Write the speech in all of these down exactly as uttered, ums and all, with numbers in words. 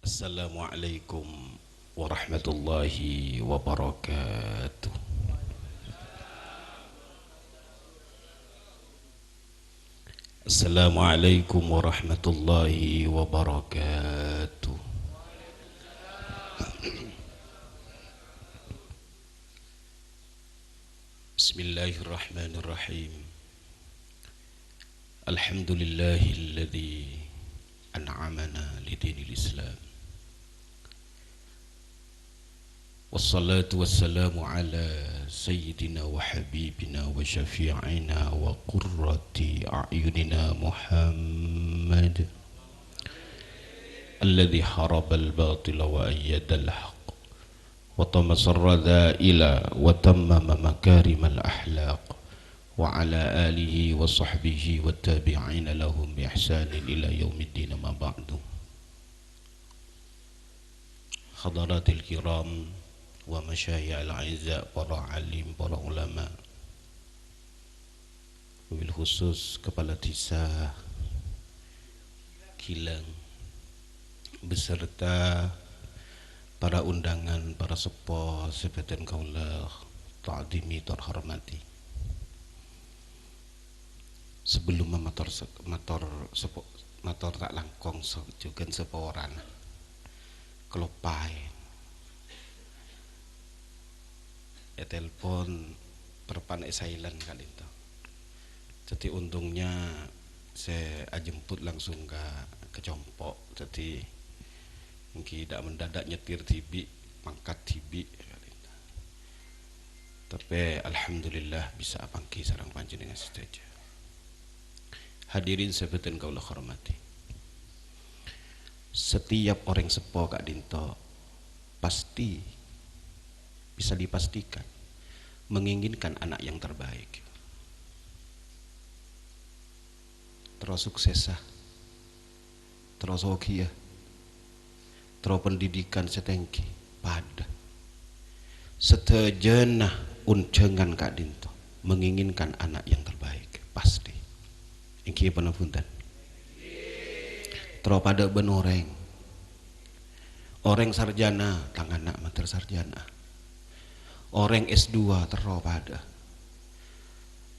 Assalamualaikum warahmatullahi wabarakatuh. Assalamualaikum warahmatullahi wabarakatuh. Bismillahirrahmanirrahim. Alhamdulillahilladzi an'amana lidinil Islam. Wassalatu wassalamu ala sayyidina wa habibina wa syafi'ina wa qurrati a'yunina Muhammad, alladzi harabal batila wa ayyadal haqq, wa tamasar radzaila, wa tammama makarimal akhlaq, wa ala alihi wa sahbihi wa tabi'ina lahum bi ihsanin ila yaumiddin, amma ba'du. Hadaratil kiram wa masyayikhil a'izza, para alim, para ulama, wabil khusus kepala desa Gilang beserta para undangan, para seppo sè bhâdhân kaulâ ta'dhimi tor hormati. Sebelum mator se-, mator sepo-, mator ta' langkong se-, jhughân saporana. Keloppaè. Ètelpon, perpan è-silent ka'dinto. Jadi untungnya sè ajemput langsung ka, ka compo'. Jadi èngghi ta' mendadak nyetir dhibi', mangkat dhibi'. Tapè alhamdulillah bisa apangghi sareng panjhennengngan sadhâjâ. Hadirin sè bhâdhân kaulâ hormati. Setiap orèng seppo ka'dinto pasti, bisa dipastikan, menginginkan anak yang terbaik. Terro suksessa, terro soghiyâ, terro pendidikan sè tèngghi, padâ. Sadhâjâna onjhângan ka'dinto menginginkan anak yang terbaik, pasti. Èngghi apa bhunten? Terro padâ bân orèng. Orèng sarjana, tang ana' mandhâr sarjana. Orèng S dua terro padâ.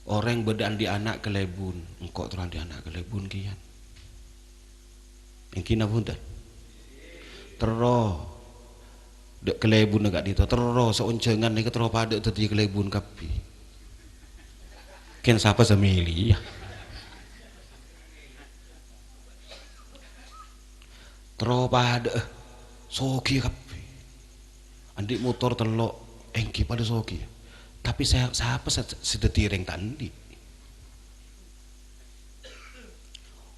Orèng bâdâ andi' ana' kalèbun, engko' terro andi' ana' kalèbun kèyan. Èngghi napa bhunten? Terro. Dâ' kalèbunna ka'dinto, terro saonjhângan nèka terro padâ dhâddhiyâ kalèbun kabbhi. Kèng sapa sè mèlè, yâ? Terro padâ'â, soghiyâ kabbhi. Andi' motor tello', èngghi padâ soghiyâ. Tapè sa-, sapa sa-, sè dhâddhi rèng ta' andi'?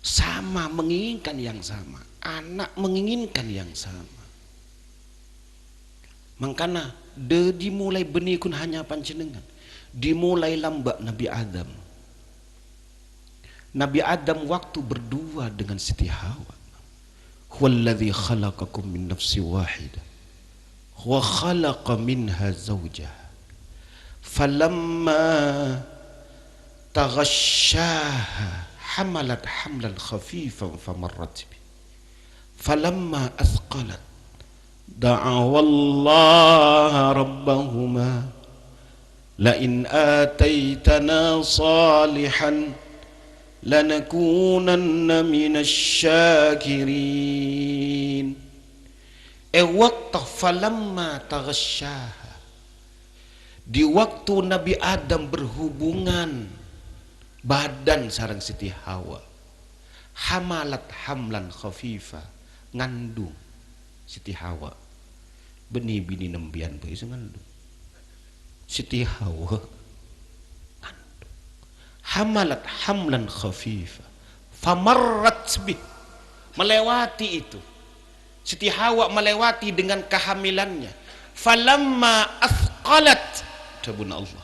Sama, menginginkan yang sama. Ana' menginginkan yang sama. Mangkana, dâ-, dimulai bânnè ghun hanya panjhennengngan. Dimulai lamba' Nabbhi Adam. Nabbhi Adam waktu berdua dengan Siti Hawa. "Huwallazi khalaqakum min nafsin wahidah. Wa khalaqa minha zawjaha. Falamma taghasyaha hamalat hamlan khafifan famarrat bih. Falamma athqalat da'awallaha rabbahuma." "La in ataitana salihan lanakunanna minasy syakirin." E bakto falamma taghasyaha, di waktu Nabbhi Adam berhubungan badan sareng Siti Hawa, hamalat hamlan khafifa, ngandung Siti Hawa. Bânnè binèna sampèyan bhâi sè ngandung. Siti Hawa ngandung. Hamalat hamlan khafifa. Famarrat bih. Melewati itu. Siti Hawa melewati dengan kehamilannya. Falamma athqalat. Dhâbuna Allah.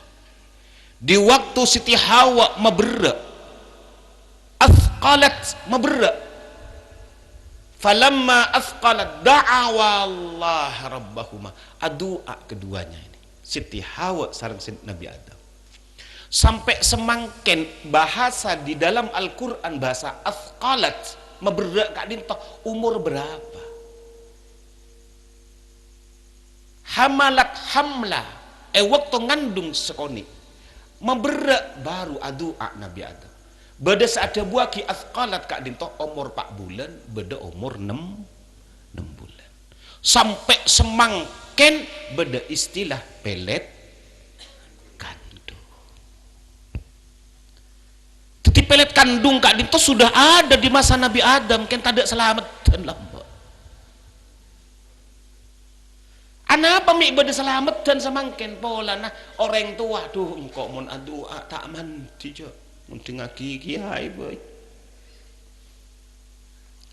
Di waktu Siti Hawa maberrâ', athqalat, maberrâ'. Falamma athqalat da'awallaha rabbahuma. Adu'a keduanya ini. Siti Hawa sareng Sayyid Nabi Adam. Sampai samangkèn bahasa di dalam Al-Quran, bahasa athqalat, maberrâ' ka'dinto, umur berapa? Hamalat hamla, è bâkto ngandung sakonè', maberrâ' bhuru adu'a Nabbhi Adam. Bâdâ sè adhâbuwâghi athqalat ka'dinto omor pa' bulân, bâdâ omor nem, nem bulân. Sampè' samangkèn bâdâ istilah pèlèt kandung. Dhâddhi pèlèt kandung ka'dinto sudah ada di masa Nabbhi Adam, kèng tadâ' salameddhân lambâ'. Anapa mè' bâdâ salameddhân samangkèn? Polana orèng towa, "Dhu, engko' mon adu'a ta' mandhi, jâ'. Ngonjhângngaghi kèyaè bhâi.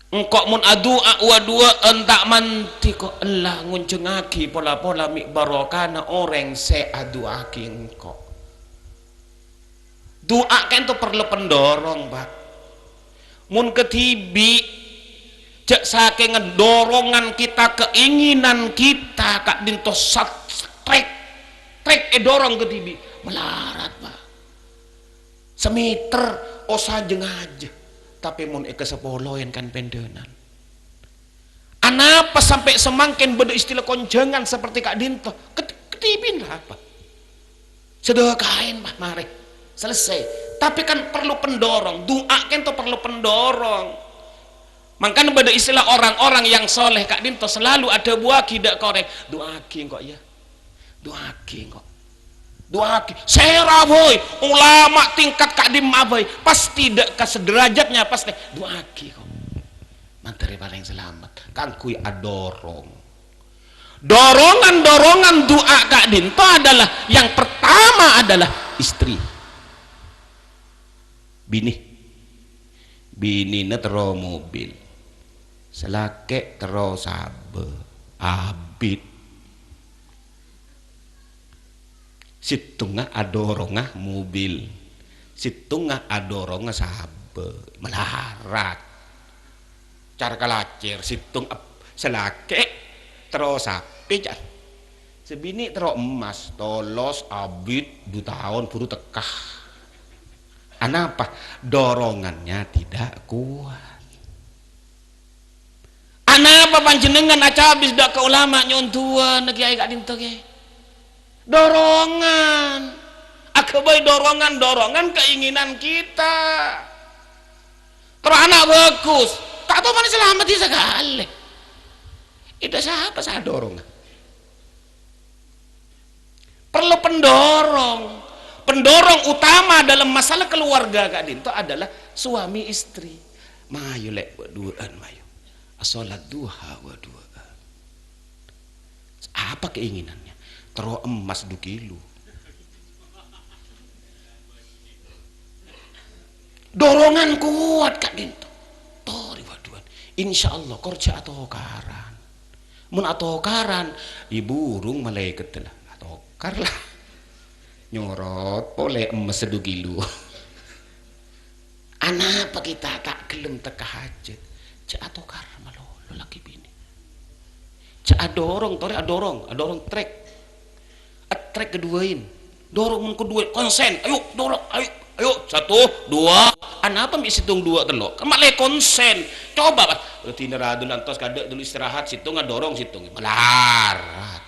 Engko' mon adu'a wa-duwâ'ân ta' mandhi, ko' ella ngonjhângngaghi pola-pola mè' barokana orèng sè adu'aaghi engko'." Du'a ka'dinto parlo pendorong, Pak. Mon kadhibi', jâ' sakènga dorongan kita, keinginan kita ka'dinto sat-, trèk, trèk èdorong kadhibi', malarat, Pak. Sameter osa jâ-ngajâ, tapè mon èkasapoloèn kan pendhânan. Anapa sampè' samangkèn bâdâ istilah konjhângan saperti ka'dinto? Ket-, kadhibi'na apa? Sedekahin, Pak, marè. Selesai. Tapè kan parlo pendorong. Du'a ka'dinto parlo pendorong. Mangkana bâdâ istilah orang-orang yang soleh ka'dinto selalu adhâbuwâghi dâ' ka orèng, "Du'aaghi engko', yâ. Du'aaghi engko'. Du'aaghi." Sèra, bhâi. Ulama tingkat ka'dimma, bhâi. Pasti dâ' ka sederajatnya, pasti. "Du'aaghi engko'." Mandhâr palèng salamet. Kaangghuy adorong. Dorongan-dorongan du'a ka'dinto adalah, yang pertama adalah istri. Binè. Binèna terro mobil. Sè lakè' terro sabâ. Abit. Sèttongnga adorongnga mobil. Sèttongnga adorongnga sabâ. Malarat. Car kalacèr, sèttong ep-, sè lakè' terro sapè, ca'na. Sè binè' terro emmas, tolos, abit, du taon, buru tekka. Anapa? Dorongannya tidak kuat. Anapa panjhennengngan acabis dâ' ka ulama nyo'on du'âna kèyaè ka'dinto, kè? Dorongan. Aghâbây dorongan, dorongan keinginan kita. Terro ana' bhâghus, ta' toman salameddhi sakalè. Èdâ sapa sè adorong? Perlu pendorong. Pendorong utama dalam masalah keluarga ka'dinto adalah suami istri. Mayu, lè', wa-duwâ'ân, mayu. Asolat duha wa-duwâ'ân. Apa keinginannya? Terro emmas du kilo. Dorongan kuat ka'dinto. Torè wa-duwâ'ân. Insyaallah, kor jhâ' atokaran. Mon atokaran, yâ burung malaèkat la. Atokar la. Nyorot polè emmas du kilo. Anapa kita ta' ghellem tekka hajat? Jhâ' atokar malolo lakè binè. Jhâ' adorong, torè adorong, adorong trek. Trek kaduwâin. Dorong mon kaduwâ, konsen. Ayo, dorong, ayo, ayo. Satu, dua. Anapa mè' sèttong, dua, tello'? Kan malè konsen. Coba, Pak. Dina radunan tos kadâ' dulu istirahat, sèttongnga dorong, sèttongnga malarat.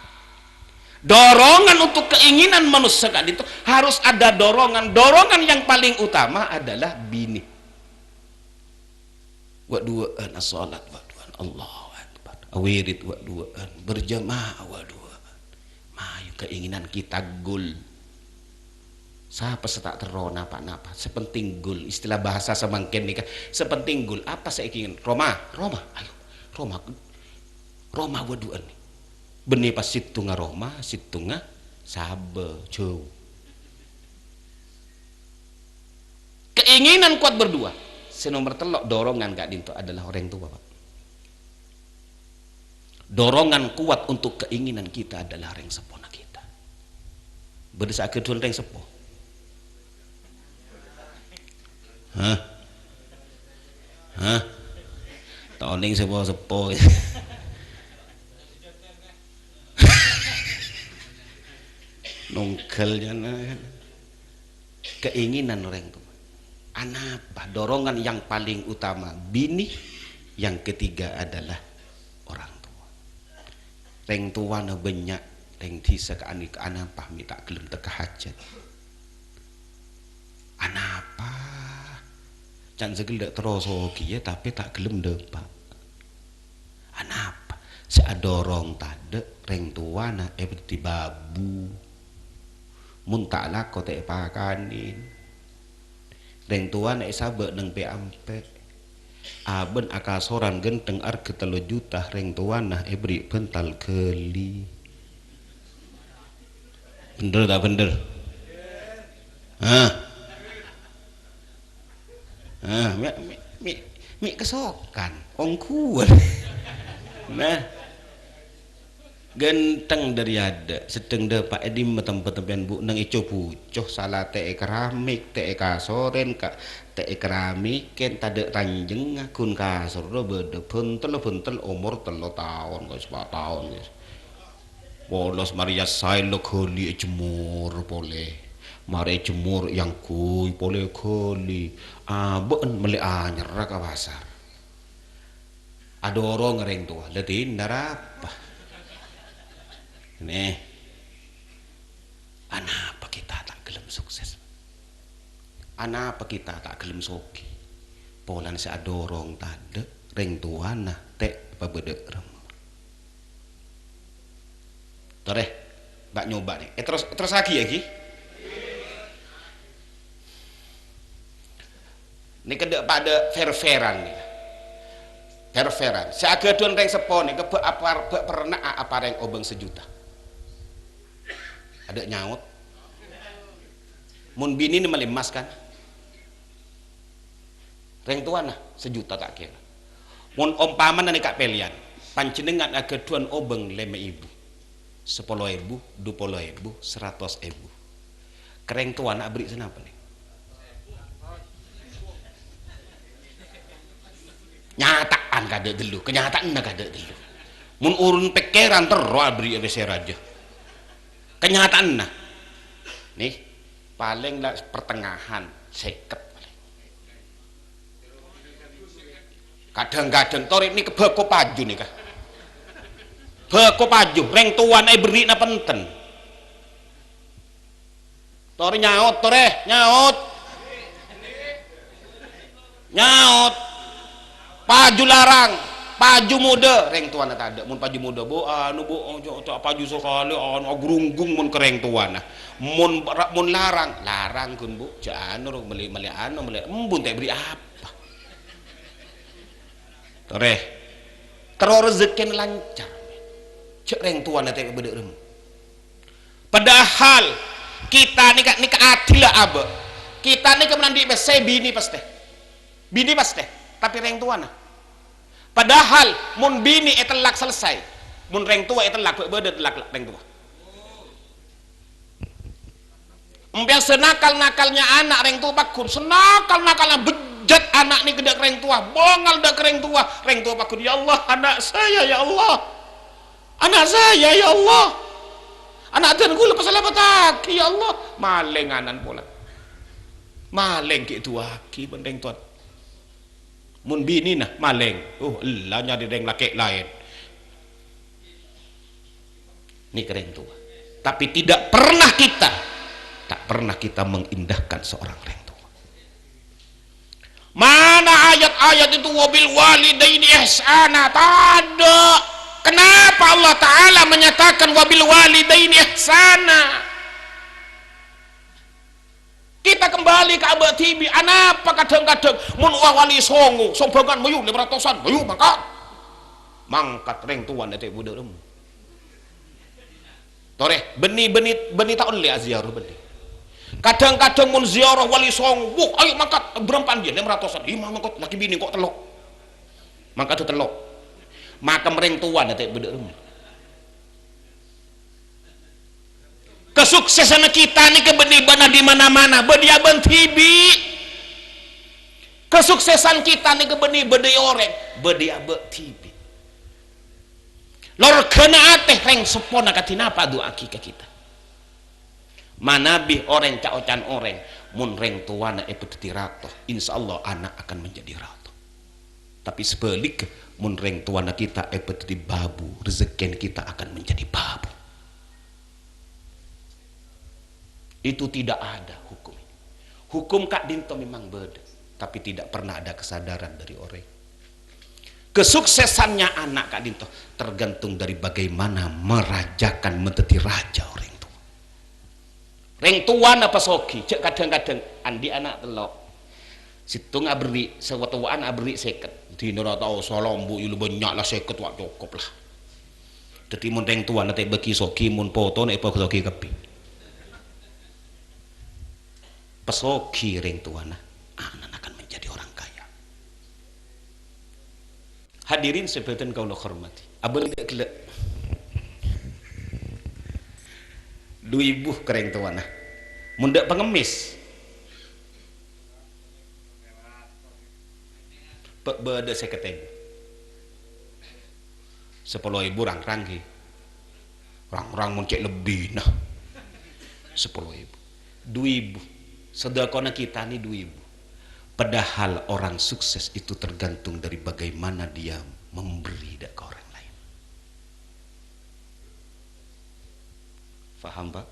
Dorongan untuk keinginan manossa ka'dinto harus ada dorongan. Dorongan yang paling utama adalah binè. Wa-duwâ'ân, asolat wa-duwâ'ân, Allahu Akbar. Awirid wa-duwâ'ân, berjamaah wa-duwâ'ân. Mayu keinginan kita gol. Sapa sè ta' terro napa-napa? Sè penting gol. Istilah bahasa samangkèn nèka, sè penting gol. Apa sè èkaèngin? Roma, Roma. Ayo, Roma. Roma wa-duwâ'ân. Bânnè pas sèttongnga Roma, sèttongnga sabâ, jhâu. Keinginan kuat berdua. Sè nomer tello', dorongan ka'dinto adalah orèng towa, Pak. Dorongan kuat untuk keinginan kita adalah rèng seppona kita. Bâdâ sè aghâdhuwân rèng seppo? Hah? Hah? Ta' onèng seppo-seppo. Nongghâl jâna. Keinginan orèng towa. Anapa? Dorongan yang paling utama binè, yang ketiga adalah orang tua. Rèng towana bânnya', Rèng dhisa ka'ani-, anapa mè' ta' ghellem tekka hajat? Anapa? Can sè ghellâ' terro sogiyâ, tapè ta' ghellem dâpa'. Anapa? Sè adhârâng tadâ', rèng towana èpadhâddhi babu. Mon ta' alako ta' èpakanè. Rèng towana èsabâ' neng pè-ampè. Abâ'na akasoran ghântheng arghâ tello juta, rèng towana èberri' bhântal ghâli. Bhender ta' bhender? Hah? Hah, mè', mè', mè', mè' kasokan, ongghuwân. Nah. Ghântheng dâri adâ', seddheng dâpa' è dimma tempat sampèyan, Bu', neng è co-buco, sala tè'è keramik, tè'è kasorèn, ka-, tè'è keramikèn, tadâ' ranjhengnga, ghun kasor rowa bâdâ, bhântel, bhântel, omor tello taon, kok, seppa taon, kok. Polos marèya saè la ghâli èjemmor polè. Marè èjemmor èangghuy polè ghâli. Abâ'na mellè anyarra ka pasar. Adhârâng rèng towa, la dinna arapa? Nè. Anapa kita ta' ghellem sukses? Anapa kita ta' ghellem soghi? Polana sè adhârâng tadâ', rèng towana ta' pabâdâ remma. Torè, bâ' nyoba nè. Eh, terros, terrossaghi yâ, ghi. Nèka dâ' padâ fèr-fèran nèka. Fèr-fèran. Sè aghâdhuwân rèng seppo nèka bâ' apar-, bâ' perna'a aparèng obâng sajuta. Adâ' nyaot. Mon binèna mellè emmas kan? Rèng towana sajuta ta' kèra. Mon ompamana nèka pèlèyan, panjhennengngan aghâdhuwân obâng lèma èbu, sapolo èbu, dupolo èbu, saratos èbu. Ka rèng towana aberri' sanapa, nè? Nyata'an kadâ' ghâllu, kanyata'anna kadâ' ghâllu. Mon urun pèkkèran terro aberri'â pèssè rajâ. Kanyata'anna. Nè, palèng la pertengahan, sèket palèng. Kadhâng-kadhâng torè nèka bhâko paju nèka. Bhâko paju, rèng towana èberri'na pènten. Torè nyaot, torè, nyaot. Nyaot. Paju larang, paju modâ, rèng towana tadâ'. Mon paju modâ, Bu, anu, Bu, ojo, ojo paju sakalè, anu, agrunggung mon ka rèng towana. Mon ra-, mon larang, larang ghun, Bu. Jhâ' anu, mellè, mellè anu, mellè embun ta' èberri' apa. Torè. Terro rejekkèna lancar. Jhâ' rèng towana ta' pabâdâ remma. Padahal kita nèka, nèka adilla abâ'. Kita nèka mon andi' pèssè, binè pastè. Binè pastè, tapè rèng towana. Padahal mon binè ètellak selesai, mon rèng towa ètellak, bâ-, bâdâ tellak rèng towa. Empèyan senakal-nakalnya ana' rèng towa pagghun, senakal-nakalnya bejjat ana' nèka dâ' rèng towa, bongal dâ' rèng towa, rèng towa pagghun, "Ya Allah, anak saya, ya Allah. Anak saya, ya Allah. Anak dân kaulâ pasalamettaghi, ya Allah." Malèng ana'na polè. Malèng ghi' du'aaghi bân rèng towana. Mon binèna malèng, oh, ella nyarè rèng lakè' laèn. Nèka rèng towa. Tapi tidak pernah kita, tak pernah kita mengindahkan seorang rèng towa. Mana ayat-ayat itu, "Wa bil walidaini ihsana"? Tadâ'. Kenapa Allah Ta'ala menyatakan "wa bil walidaini ihsana"? Kita kembali ka abâ' dhibi'. Anapa kadhâng-kadhâng mon wa-, wali songo, sombhângan, mayu, lèma ratosan, mayu, mangkat. Mangkat rèng towana ta' bâdâ remma. Torè, bânnè, bânnè, bânnè ta' ollè aziarah bânnè. Kadhâng-kadhâng mon ziarah wali songo, wuh, ayo mangkat, bârâmpa andi'? Lèma ratosan. Iyâ, mangkat, lakè binè kok tello'. Mangkat tello'. Makam rèng towana ta' bâdâ remma. Kasuksesanna kita nèka bânnè bâdâ di mana-mana, bâdâ è abâ' dhibi'. Kasuksesan kita nèka bânnè bâdâ è orèng, bâdâ è abâ' dhibi'. Lorghâna atè rèng seppona kadhi napa adu'aaghi ka kita. Manabi orèng ca'-oca'an orèng, mon rèng towana èpadhâddhi rato, insyaallah ana' akan menjadi rato. Tapi sebaliknya, mon rèng towana kita èpadhâddhi babu, rejekkèna kita akan menjadi babu. Itu tidak ada hukum. Hukum ka'dinto memang bâdâ, tapi tidak pernah ada kesadaran dari orèng. Kesuksesannya anak ka'dinto tergantung dari bagaimana merajakan, menjadi raja orèng towa. Rèng towana pas soghi, jhâ' kadhâng-kadhâng andi' ana' tello'. Sèttong aberri', sawat-wa'an aberri' sèket. Dinah ra tao salombu' yu bânnya' la sèket wa' cokop la. Dhâddhi mon rèng towana ta' èbâghi soghi, mon potona èbâghi soghi kabbhi. Pas soghi rèng towana, ana'na akan menjadi orang kaya. Hadirin sè bhâdhân kaulâ hormati. Abâli ghellâ'. Du èbu ka rèng towana. Mon dâ' pangemmes. Bâ-, bâdâ sèket èbu. Sapolo èbu rang-rang, ghi. Rang-rang mon cè' lebbina. Sapolo èbu. Du èbu. Sedekona kita ni du èbu. Padahal orang sukses itu tergantung dari bagaimana dia memberi dâ' ka orang lain. Faham, Pak?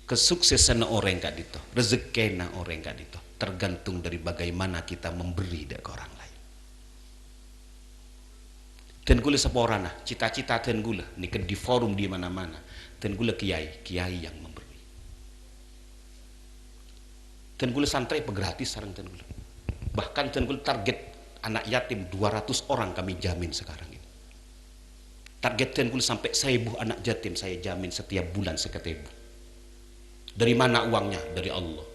Kesuksesanna orèng ka'dinto, rejekkèna orèng ka'dinto, tergantung dari bagaimana kita memberi dâ' ka orang lain. Dân kaulâ saporana, cita-cita dân kaulâ nèka di forum di mana-mana. Dân kaulâ kiai, kiai yang memberi. Dân kaulâ santrè pè gratis sareng dân kaulâ. Bahkan dân kaulâ target anak yatim dua ratus orang kami jamin sekarang ini. Target dân kaulâ sampè' saèbu anak yatim saya jamin setiap bulan sèket èbu. Dari mana uangnya? Dari Allah.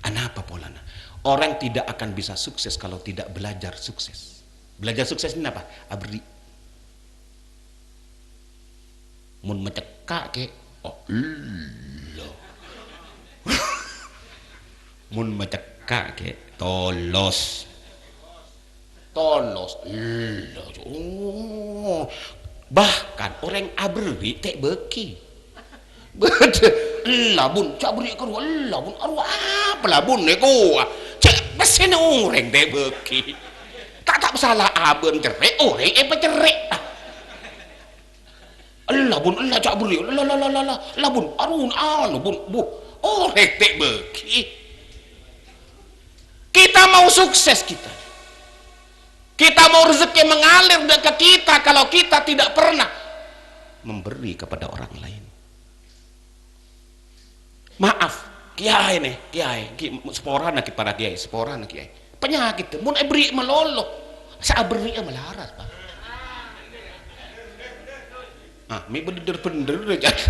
Anapa polana? Orang tidak akan bisa sukses kalau tidak belajar sukses. Belajar sukses ini apa? Aberri'. Mon macekka' kè, oh, ella. Mon macekka' kè, tolos. Tolos, ella. Oh. Bahkan orèng aberri' ta' èbâghi. Bâdâ, ella, Bun, jhâ' aberri' ka rowa, ella, Bun, arowa apa la, Bun, nèko? Jhâ' pèssèna orèng ta' èbâghi. Ta', ta' sala abân cerrè', orèng èpacerrè'. Ella, Bun, ella, jhâ' aberri'. La, la, la, la, la, la, Bun, arun, anu, Bun, Bu. Orèng ta' èbâghi. Kita mau sukses kita. Kita mau rezeki mengalir dâ' ka kita kalau kita tidak pernah memberi kepada orang lain. Maaf, kiai nè, kiai, ki-, saporana ki para kiai, saporana kiai. Panyakèt, mon èberri' malolo, sè aberri'â malarat, Pak. Ah, mè' bhender-bhender, jhâ'.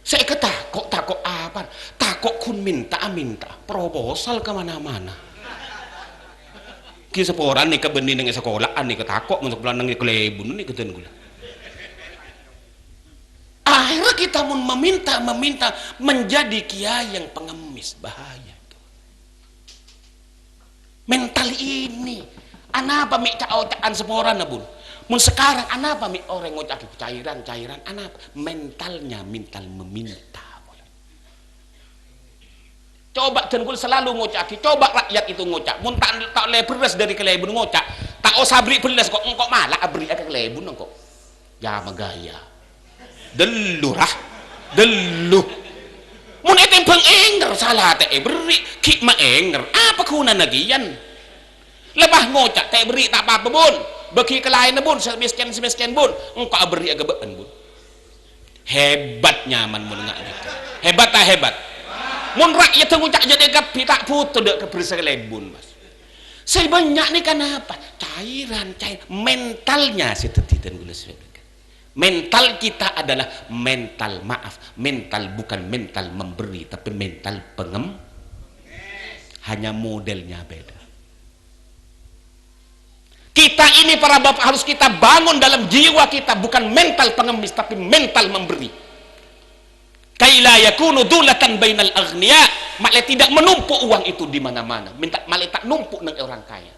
Sè èkatako', tako' apa? Tako' ghun mènta'a, mènta'a proposal ka mana-mana. Ghi' saporana nèka bânnè neng è sakola'an nèka tako' mon sakola neng è kalèbun nèka dân kaulâ. Akhirnya kita mon meminta, meminta menjadi kiai yang pengemis, bahaya itu. Mental ini. Anapa mè' ca'-oca'an saporana, Bun? Mon sekarang anapa mè' orèng ngoca'aghi cairan, cairan? Anapa? Mentalnya mental meminta. Coba dân kaulâ selalu ngoca'aghi, coba rakyat itu ngoca'. Mon ta', ta' ollè bherrâs dâri kalèbun ngoca', ta' osa aberri' bherrâs kok, engko' mala aberri'â ka kalèbun engko'. Ya magaya. Dellu, ra. Dellu. Mon ètèmbhâng ènger, sala ta' èberri', ghi' maènger. Apa ghunana kèyan? Lebâ ngoca', ta' èberri' ta' pa-apa, Bun. Bâgi ka laènna, Bun. Sè mèskèn, sè mèskèn, Bun. Engko' aberri'â ka bâ'ân, Bun. Hebat nyaman mon nga' ghânèka. Hebat ta' hebat? Mon rakyat ngoca' jhâ' kabbhi, ta' bhuto dâ' ka bherrâs kalèbun, Mas. Sè bânnya' nèka napa? Cairan, cair-, mentalnya sè dhâddhi dân kaulâ sè Mental kita adalah mental maaf, mental bukan mental memberi, tapi mental pengem-, hanya modelnya beda. Kita ini para bapak harus kita bangun dalam jiwa kita, bukan mental pengemis, tapi mental memberi. Kai la yakunu dulatan bainal aghnia, malè tidak menumpuk uang itu di mana-mana, minta, malè ta' numpuk neng orang kaya.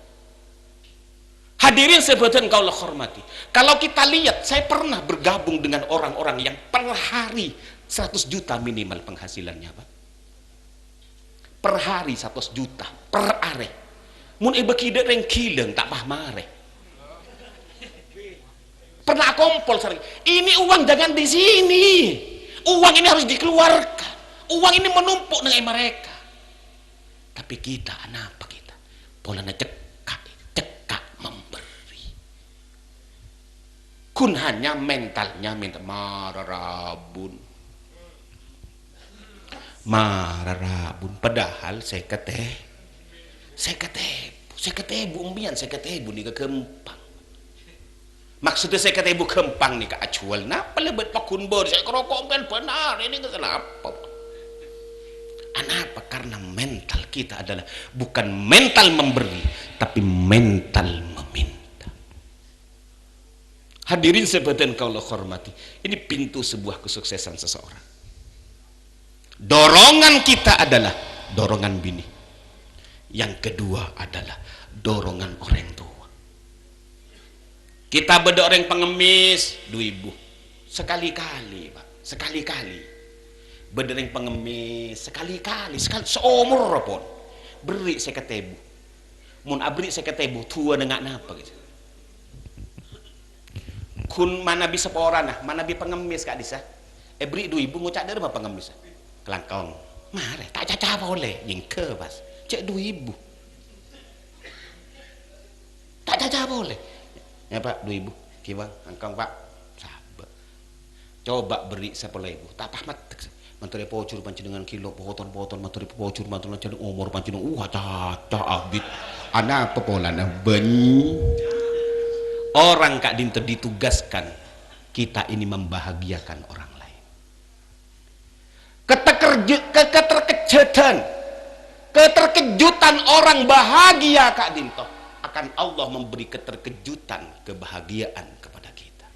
Hadirin sè bhâdhân kaulâ hormati, kalau kita lihat, saya pernah bergabung dengan orang-orang yang per hari seratus juta minimal penghasilannya, Pak. Per hari seratus juta, per arè. Mon èbâgi dâ' rèng ghilâng, ta' pas marè. Pernah akompol sareng, ini uang jangan di sini. Uang ini harus dikeluarkan. Uang ini menumpuk neng è mereka. Tapi kita, anapa kita? Polana cekka', cekka' memberi. Ghun hanya mentalnya minta, mara rabun. Mara rabun. Padahal sèket è-, sèket èbu. Sèket èbu, empiyan sèket èbu nèka ghâmpang. Maksudnya sèket èbu ghâmpang nèka ajhuwâl. Napa lebet paghun bâr-, sè karoko' empiyan bhender, ini nggak kenapa. Anapa? Karena mental kita adalah bukan mental memberi, tapi mental meminta. Hadirin sè bâdhân kaulâ hormati, ini pintu sebuah kesuksesan seseorang. Dorongan kita adalah dorongan bini. Yang kedua adalah dorongan orang tua. Kita bâdâ orèng pangemmis, du èbu. Sekali-kali, Pak. Sekali-kali. Bâdâ orèng pangemmis, sekali-kali. Sekali, seumur pon. Berri' sèket èbu. Mon aberri' sèket èbu, duwâ nengnga' napa, gitu. Ghun manabi saporana, manabi pangemmis ka'dissa'. Èberri' du èbu ngoca' dâ' remma pangemmissa. Kalangkong. Marè, ta' caca polè. Nyèngghâ pas. Cè' du èbu. Ta' caca polè. Ya, Pak, du èbu. Kiwang, angkong, Pak. Sabâ'. Coba berri' sapolo èbu. Ta' pas maddek. Mator èpojhur panjhennengngan ghilo, poton-poton, mator èpojhur, mator panjhennengngan omor panjhennengngan. Wah, caca abit. Anapa polana? Bân-, orang ka'dinto ditugaskan kita ini membahagiakan orang lain. Ketekerje-, ke-, keterkejutan, keterkejutan orang bahagia ka'dinto akan Allah memberi keterkejutan, kebahagiaan kepada kita.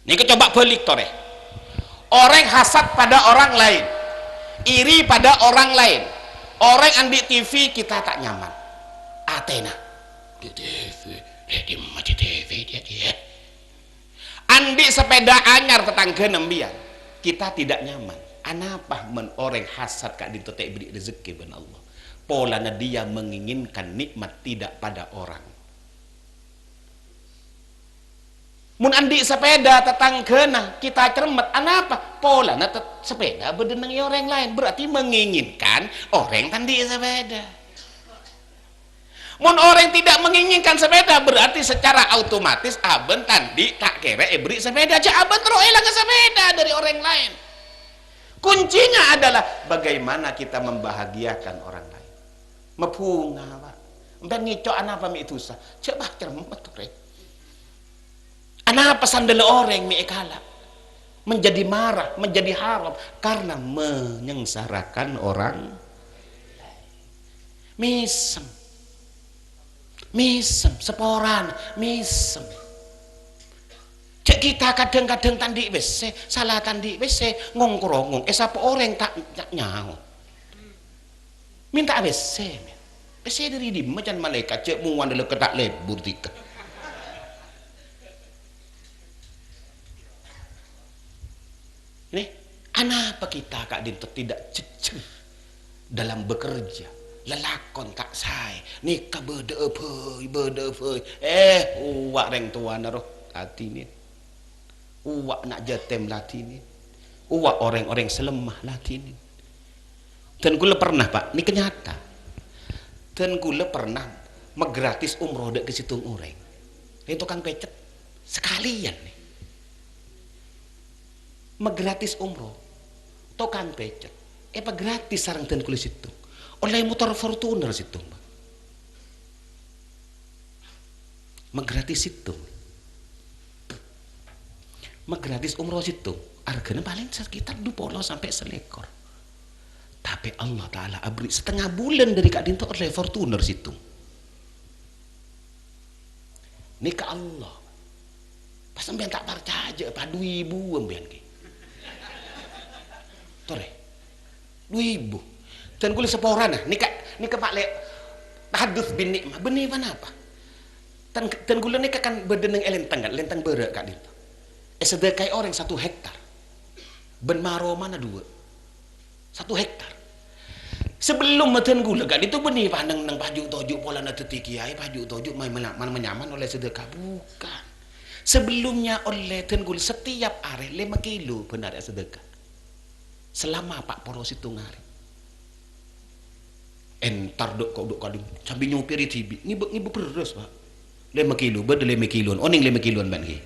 Nèka coba balik, torè. Orèng hasad pada orang lain, iri pada orang lain, orèng andi' T V kita ta' nyaman. Atèna. Di T V, eh, dimma di T V dia, dia. Andi' sepeda anyar tatangghâna empiyan, kita tidak nyaman. Anapa mon orèng hasad ka'dinto ta' èberri' rejekkè bân Allah? Polana dia menginginkan nikmat tidak pada orang. Mon andi' sepeda tatangghâna, kita cermet. Anapa? Polana tet-, sepeda bâdâ neng è orèng laèn. Berarti menginginkan orèng ta' andi' sepeda. Mon orèng tidak menginginkan sepeda, berarti secara otomatis abâ' ta' andi' ta' kèra èberri' sepeda. Jhâ' abâ' terro èlanga sepeda dâri orèng laèn. Kuncinya adalah bagaimana kita membahagiakan orang lain. Mabhunga, Pak. Empèyan ngèco' anapa mè' dusa? Jhâ' pas cermet, torè. Anapa sandhâlla orèng mè' èkala'? Menjadi marah, menjadi haram karena menyengsarakan orang lain. Mèsem. Mèsem, saporana, mèsem. Jhâ' kita kadhâng-kadhâng ta' andi' pèssè, sala ta' andi' pèssè, ngongkorongong, èsapa orèng ta' nya-, nyaot. Mènta'a pèssè, men. Pèssè dâri dimma can malaèkat, jhâ' mowana lè kèta' lebur dhika. Nè, anapa kita ka'dinto tidak jhejjheng dalam bekerja? Lalakon ta' saè, nèka bâdâ'â bhâi, bâdâ'â bhâi. Eh, uwa' rèng towana roh, ladhinè. Uwa' na' jhâtèm, ladhinè. Uwa' orèng-orèng sè lemma, ladhinè. Dan kaulâ pernah, Pak, nèka nyata. Dan kaulâ pernah magratis umroh dâ' ka sèttong orèng. Rèng tokang pècèt. Sakalèyan, nè. Magratis umroh. Tokang pècèt. Èpagratis sareng dan kaulâ sèttong. Ollè motor Fortuner sèttong, Pak. Magratis sèttong. Magratis umroh sèttong. Arghâna palèng sekitar dua puluh sampai sèlèkor. Tapè Allah Ta'ala aberri' satengnga bulân dâri ka'dinto ollè Fortuner sèttong. Nèka Allah. Pas sampèyan ta' parcajâ, apa du èbu sampèyan kè. Torè. Du èbu. Dan kaulâ saporana, nèka, nèka Pak Lè, tahadduts bin ni'mah, bânnè ponapa? Dan, dan kaulâ nèka kan bâdâ neng è Lenteng kan, Lenteng Bârâ' ka'dinto. Èsadhâkaè orèng satu hektar. Bân ma-romana duwâ'. Satu hektar. Sabellumma dân kaulâ ka'dinto bânnè paneng neng paju' toju' polana dhâddhi kèyaè, paju' toju' ma-, ma-, ma-, manyaman ollè sadhâka, bukan. Sabellunnya ollè dân kaulâ setiap arè lèma kilo bân arè asadhâka. Selama pa' polo sèttong arè. Entar dâ' ka-, dâ' kali, sambi nyopèrè dhibi', ngibâ, ngibâ bherrâs, Pak. Lèma kilo, bâdâ lèma kiloan. Onèng lèma kiloan, bân, ghi?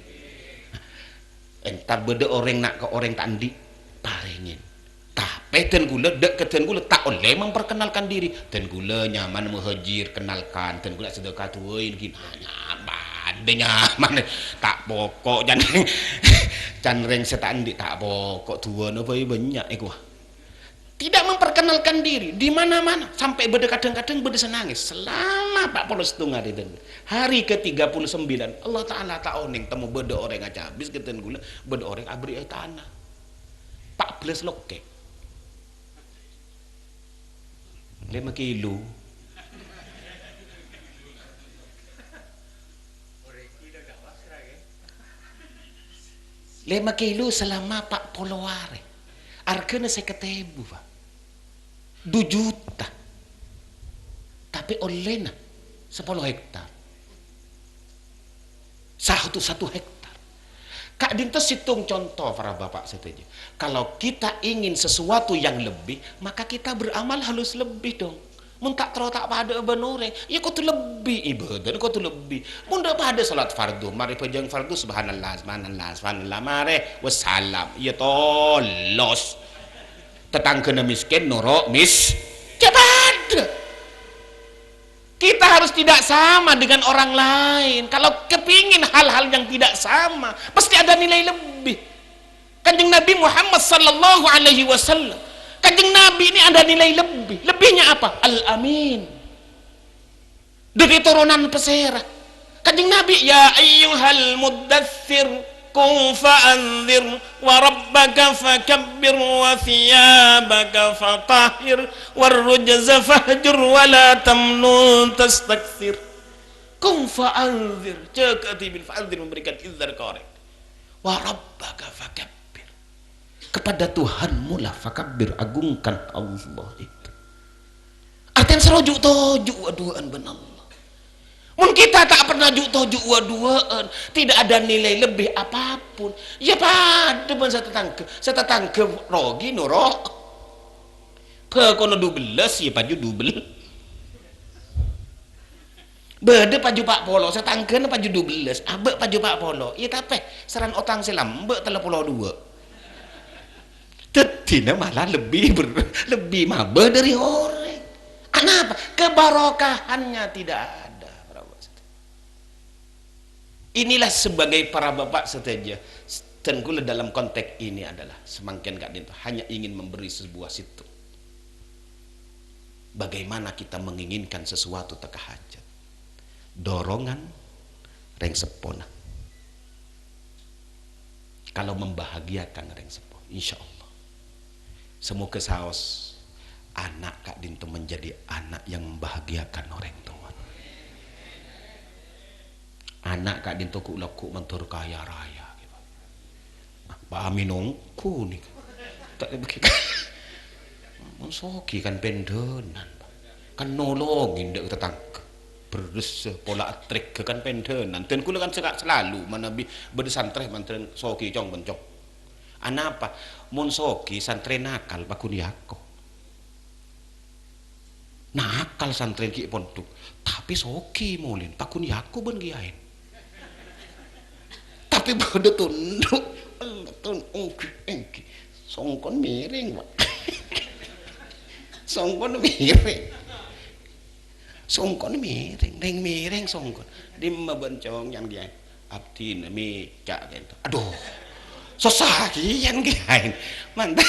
Entar bâdâ orèng na' ka orèng ta' andi', parèngè. Tapè dân kaulâ, dâ' ka dân kaulâ ta' ollè memperkenalkan diri. Dân kaulâ nyaman muhajir, kenalkan. Dân kaulâ sadhâka duwâi, ghi. Nah, nyaman, dâ' nyaman. Ta' poko', can, can rèng sè ta' andi', ta' poko', duwâna bhâi bânnya' èkowa. Tidak memperkenalkan diri di mana-mana, sampai bâdâ kadhâng-kadhâng bâdâ sè nangès selama pa' polo sèttong arè, dân. Hari ketiga puluh sembilan, Allah Ta'ala ta' onèng, temmo bâdâ orèng acabis ka dân kaulâ, bâdâ orèng aberri'â tana. Pa' bellâs lokè. Lèma kilo. Lèma kilo selama pa' polo arè. Arghâna sèket èbu, Pak. Du juta. Tapè ollèna sapolo hektar. Satu, satu hektar. Ka'dinto sèttong conto, para bapak sadhâjâ. Kalau kita ingin sesuatu yang lebih, maka kita beramal harus lebih, dong. Mon ta' terro ta' padâ'â bân orèng, ya kodhu lebbi, ibâdâna kodhu lebbi. Mon dâ' padâ salat fardhu, marè bhâjâng fardhu, subhanallah, subhanallah, subhanallah, marè, wassalam. Ya tolos. Tatangghâna miskin, noro' mis-, ya padâ. Kita harus tidak sama dengan orang lain. Kalau kepingin hal-hal yang tidak sama, pasti ada nilai lebih. Kanjeng Nabi Muhammad sallallahu alaihi wasallam. Kanjeng Nabi ini ada nilai lebih. Lebihnya apa? Al-Amin. Dâri toronan pasèra? Kanjeng Nabi, "Ya ayyuhal muddatsir, qum fa anzir, wa rabbaka fakabbir, wa thiyabaka fatahhir, war rujza fahjur, wa la tamnun tastaktsir." Qum fa anzir, jâgâ dhibi', fa anzir, memberikan inzar ka orèng. "Wa rabbaka fakabbir." Kepada Tuhanmu lah fakabbir, agungkan Allah itu. Artèna soro ju' toju' wa-duwâ'ân bân Allah. Mon kita ta' pernah ju' toju' wa-duwâ'ân, tidak ada nilai lebih apapun. Ya padâ bân satatangghâ. Satatangghâ rogi noro'. Bhâkono du bellâs, ya paju du bel-, Bâdâ paju pa' polo, satanggâna paju du bellâs, abâ' paju pa' polo. Iyâ, tapè saran otang sè lambâ' tello polo duwâ'. Dhâddhina malah lebbi ber-, lebbi mabâ dâri orèng. Anapa? Kebarokahannya tidak ada, para bapak. Inilah sebagai para bapak sadhâjâ, dan kaulâ dalam konteks ini adalah samangkèn ka'dinto hanya ingin memberi sebuah situ. Bagaimana kita menginginkan sesuatu teka hajat? Dorongan rèng seppona. Kalau membahagiakan rèng seppo, insya Allah. Semoga saos anak ka'dinto menjadi anak yang membahagiakan orang tua. Anak ka'dinto ghu'-, lagghu' mandhâr kaya raya, gitu. Apa aminongku nèka? Ta' begitu. Mon soghi kan pendhânan, Pak. Kan nolongè dâ' tatangghâ. Bherrâs, pola atrik kan pendhânan. Dan kaulâ kan seka-, selalu manabi bâdâ santrè mandhâr soghi cong-pencong. Anapa? Mon soghi santrè nakal paghun yako. Nakal santrè ghi' pondhuk, tapè soghi molèn, paghun yako bân kèyaèn. Tapè bâdâ tondhuk, Allah, ton-, ènggi, ènggi. Songkon mèrèng, Pak. Songkon mèrèng. Songkon mèrèng, rèng mèrèng songkon. Dimma bân cong yan kèyaèn? Abdhina mècca' kènto. Aduh, sossa kèyaèn, kèyaèn. Mantap.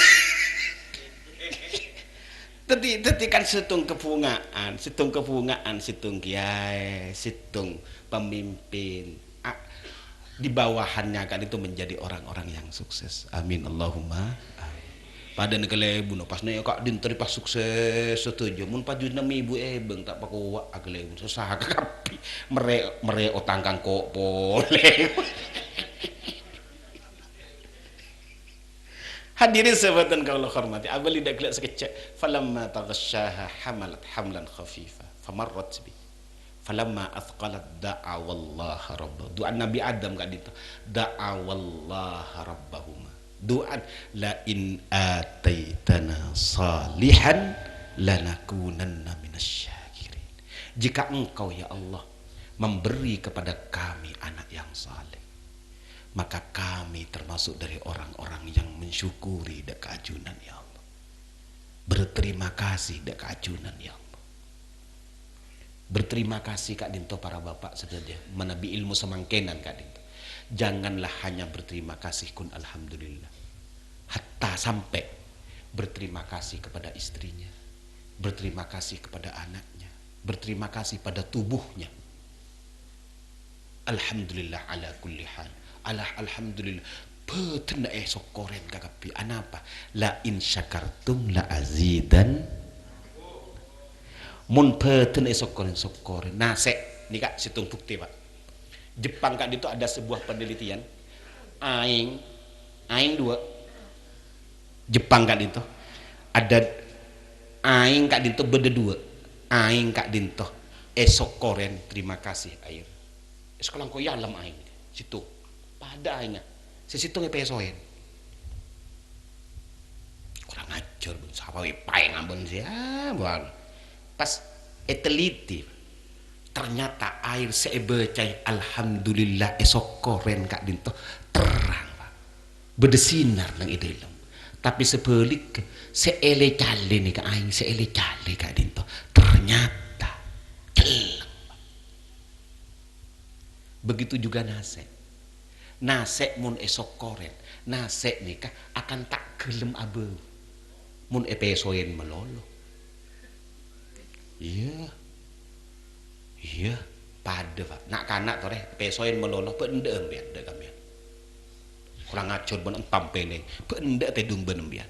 Dhâddhi, dhâddhi kan sèttong kabhunga'an, sèttong kabhunga'an, sèttong kèyaè, sèttong pamimpin. A-, di bawahannya kan itu menjadi orang-orang yang sukses. Amin, Allahumma amin. Padâna kalèbunna, pas nè' ka'dinto pas sukses sadhâjâ. Mon paju nem ibu èbâng ta' pakowa' kalèbun, sossa kabbhi. Mèrè, mèrè otang kangko' polè. Hadirin sè bhâdhân kaulâ hormati, abâli dâ' ghellâ' sakejjhâ'. Falamma taghasyaha hamalat hamlan khafifa, famarrat bi. Falamma athqalat da'awallaha rabbah. Du'ana Nabi Adam ka'dinto. Da'awallaha rabbahuma. Du'ana, "La in ataitana salihan lanakunanna minasy syakirin." Jika Engkau, ya Allah, memberi kepada kami anak yang saleh, maka kami termasuk dari orang-orang yang mensyukuri dâ' ka ajunan, ya Allah. Berterima kasih dâ' ka ajunan, ya Allah. Berterima kasih ka'dinto para bapak sadhâjâ, manabi ilmu samangkènan ka'dinto. Janganlah hanya berterima kasih kun alhamdulillah. Hatta sampè' berterima kasih kepada istrinya, berterima kasih kepada anaknya, berterima kasih pada tubuhnya. Alhamdulillah ala kulli hal. Alah, alhamdulillah. Bâdânna èsokkorèn kakabbhi. Anapa? "La in syakartum la azidan." Mon bâdânna èsokkorèn, sokkorèn. Nasè', nèka sèttong bukti, Pak. Jepang ka'dinto ada sebuah penelitian. Aèng, aèng dua. Jepang ka'dinto. Ada aèng ka'dinto bâdâ dua. Aèng ka'dinto èsokkorèn, terima kasih aèr. Èsakalangkong èalem aèng. Sèttong. Padâ aèngnga. Sè sèttong èpèsoèn. Kurang ajar, bân. Sapa èpaèng, bân, sè, ah, bân. Pas ètelliti, ternyata aèr sè èbâcaè alhamdulillah èsokkorèn ka'dinto terrang, Pak. Bâdâ sinar neng è dâlem. Tapè sabhâligghâ, sè èlè-calè nèka aèng sè èlè-calè ka'dinto, ternyata celleng. Begitu juga nasè'. Nasè' mon èsokkorèn, nasè' nèka akan ta' ghellem abâu mon èpèsoèn malolo. Iyâ. Iyâ, padâ, Pak. Na'-kana' torè, pèsoèn malolo, bâ' endâ'â sampèyan, dâ' ka sampèyan. Kurang ajar bân entam pèlèng, bâ' endâ'â tèdung bân sampèyan.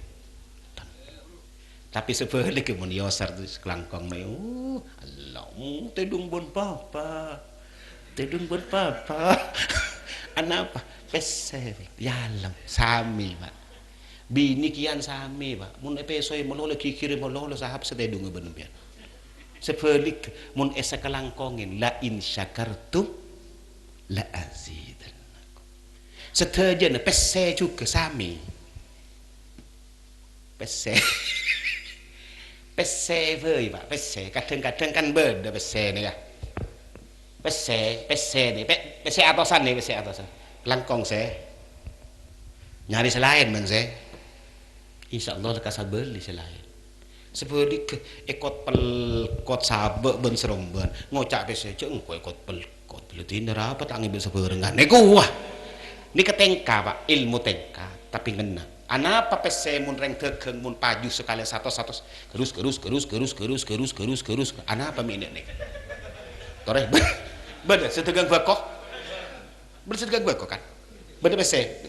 Tapè sabhâligghâ mon èosar tu sakalangkong, uh, Allah, uh, tèdung bân papa. Tèdung bân papa. Anapa? Pèssè, Pak. Èalem, samè, Pak. Binè kèyan samè, Pak. Mon èpèsoè malolo, ghighirè malolo, sapa sè tèdungnga bân sampèyan? Sabhâligghâ, mon èsakalangkongè, "La in syakartum la azidannakum." Sadhâjâna pèssè jhughân samè. Pèssè. Pèssè bhâi, Pak, pèssè. Kadhâng-kadhâng kan bâdâ pèssè nèka. Pèssè, pèssè nè, pè-, pèssè atosan nè, pèssè atosan. Langkong sè. Nyarè sè laèn, bân, sè. Insyaallah lekkas abâli sè laèn. Sabhâligghâ, èkot pel-, kot sabâ' bân sarombân. Ngoca' pèssè, "Jhâ' engko' èkot pel-, kot bâlâdhinna arapa ta' ngèbâ sabhârengngan." Nèko, wah. Nèka tèngka, Pak. Èlmo tèngka, tapè ngenna. Anapa pèssè mon rèng dhâghâng mon paju sakalè satos-satos? Ghârus, ghârus, ghârus. Anapa mè' nè-, nèka? Torè, bâdâ sè dhâghâng bhâko? Bâdâ sè dhâghâng bhâko, kan? Bâdâ pèssè.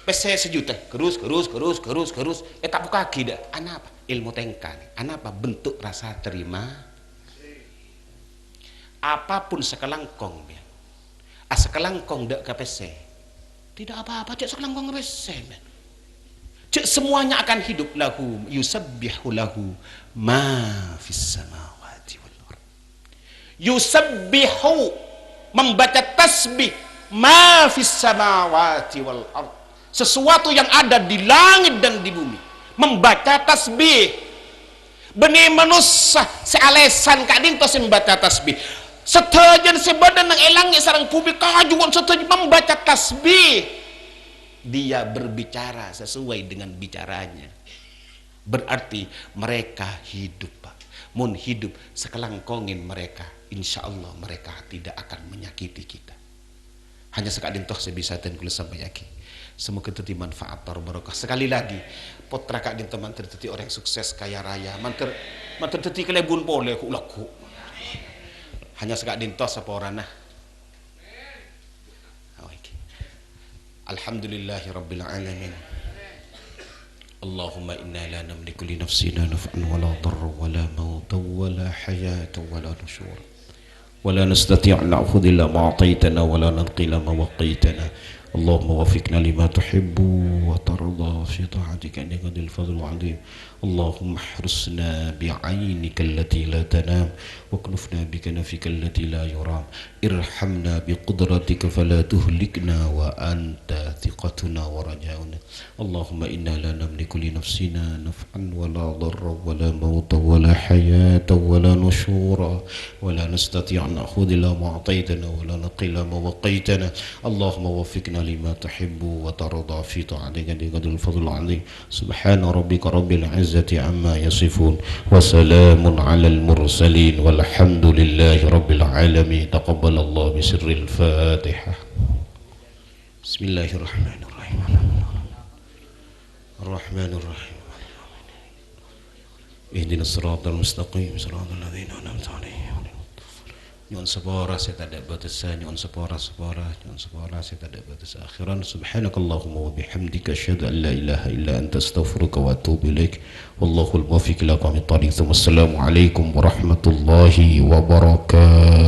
Pèssè sajuta. Ghârus, ghârus, ghârus, ghârus, ghârus. Ètabukkaghi dâ'. Anapa? Èlmo tèngka nè. Anapa? Bentuk rasa terima. Apapun sakalangkong, mè'. Ah, sakalangkong dâ' ka pèssè. Tidak apa-apa, jhâ' sakalangkong pèssè, mè'. Jhâ' semuanya akan hidup. Lahu yusabbihu lahu ma fis samawati wal ard. Yusabbihu, membaca tasbih, ma fis samawati wal ard. Sesuatu yang ada di langit dan di bumi membaca tasbih. Bânnè manossa sè alèsan ka'dinto sè maca tasbih. Sadhâjâna sè bâdâ neng è langngè' sareng bhumè, kajuwân sadhâjâ maca tasbih. Dia berbicara sesuai dengan bicaranya. Berarti mereka hidup, Pak. Mon hidup, sakalangkongèn mereka, insyaallah mereka tidak akan menyakiti kita. Hanya saka'dinto sè bisa dân kaulâ sampèyaghi. Semoga dhâddhi manfaat tor barokah. Sekali lagi, pottra ka'dinto mandhâr dhâddhi orèng sukses, kaya raya. Mandhâr, mandhâr dhâddhi kalèbun polè, ghu'-lagghu'. Hanya saka'dinto saporana. Alhamdulillahirabbil alamin. Allahumma inna la namliku li nafsina naf'an wa la darra wa la mauta wa la hayata wa la nusyura. ولا نستطيع أن نأخذ إلا ما أعطيتنا ولا نلقي إلا ما وقيتنا. اللهم وفقنا لما تحب وترضى في طاعتك إنك ذو الفضل العظيم. اللهم احرسنا بعينك التي لا تنام واكنفنا بكنفك التي لا يرام. ارحمنا بقدرتك فلا تهلكنا وأنت ثقتنا ورجاؤنا. اللهم إنا لا نملك لنفسنا نفعا ولا ضرا ولا موتا ولا حياة ولا نشورا ولا نستطيع أن نأخذ إلا ما أعطيتنا ولا نقي إلا ما وقيتنا. اللهم وفقنا لما تحب وترضى في طاعتك إنك ذو الفضل العظيم. سبحان ربك رب العزة عما يصفون وسلام على المرسلين والحمد لله رب العالمين. تقبل الله بسر الفاتحة. بسم الله الرحمن الرحيم. الرحمن الرحيم. اهدنا الصراط المستقيم، صراط الذين أنعمت عليهم. Nyo'on sapora sè tadâ' bâtessa, nyo'on sapora-sapora, nyo'on sapora sè tadâ' bâtessa. Akhiran, subhanakallahumma wa bihamdika, asyhadu an la ilaha illa anta, astaghfiruka wa atubu ilaik. Wallahul muwaffiq ila aqwamit thariq. Wassalamualaikum warahmatullahi wabarakatuh.